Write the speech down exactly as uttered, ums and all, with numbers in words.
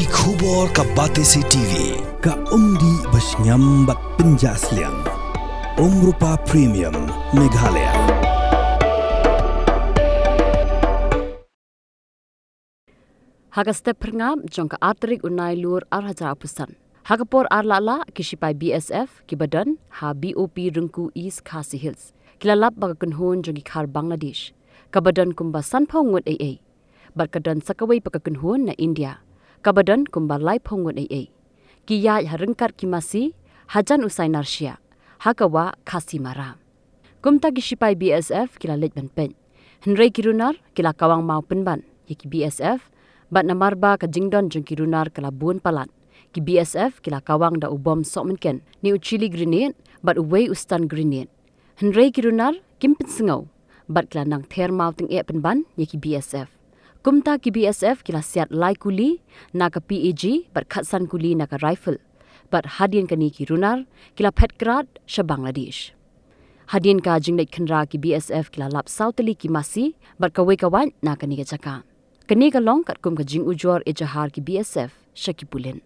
Ki khubor ka Batesi T V, ka umdih bashngiam bad pynjah sliang. Umrupa Premium, Meghalaya. Ha ka step phyrngap jong ka ar tarik u Nailur ar hajar arphew san, ha ka por ar lak lak, ki shipai B S F kiba don ha B O P Rungku East Khasi Hills ki la lap ba ka kynhun jong ki khar Bangladesh, kaba don kumba sanphew ngut ei ei, bad ka don sa kawei pat ka kynhun na India, kaba don kumba laiphew ngut ei ei, ki ïaid ha ryngkat ki masi hajan u Sainar Shiah, ha ka wah Khasi Mara. Kumta ki shipai B S F ki la leit ban peit. Hynrei ki runar ki la kawang maw pynban ïa ki B S F, bad namar ba ka jingdon jong ki runar ka la bun palat, ki B S F ki la kawang da u bom sohmynken ne u chili grenade bad uwei u stun grenade. Hynrei ki runar kim pynsngew, bad ki la nang ther maw tyngeh pynban ïa ki B S F. Kumta ki B S F ki la siat lai kuli na ka P A G bad khatsan kuli na ka rifle, bad hadien kane ki runar ki la phet krad sha Bangladesh. Hadien ka jingleit khynra, ki B S F ki la lap saw tylli ki masi bad kawei ka wait na kane ka jaka. Kane ka long katkum ka jingujor ejahar ki B S F sha ki pulit.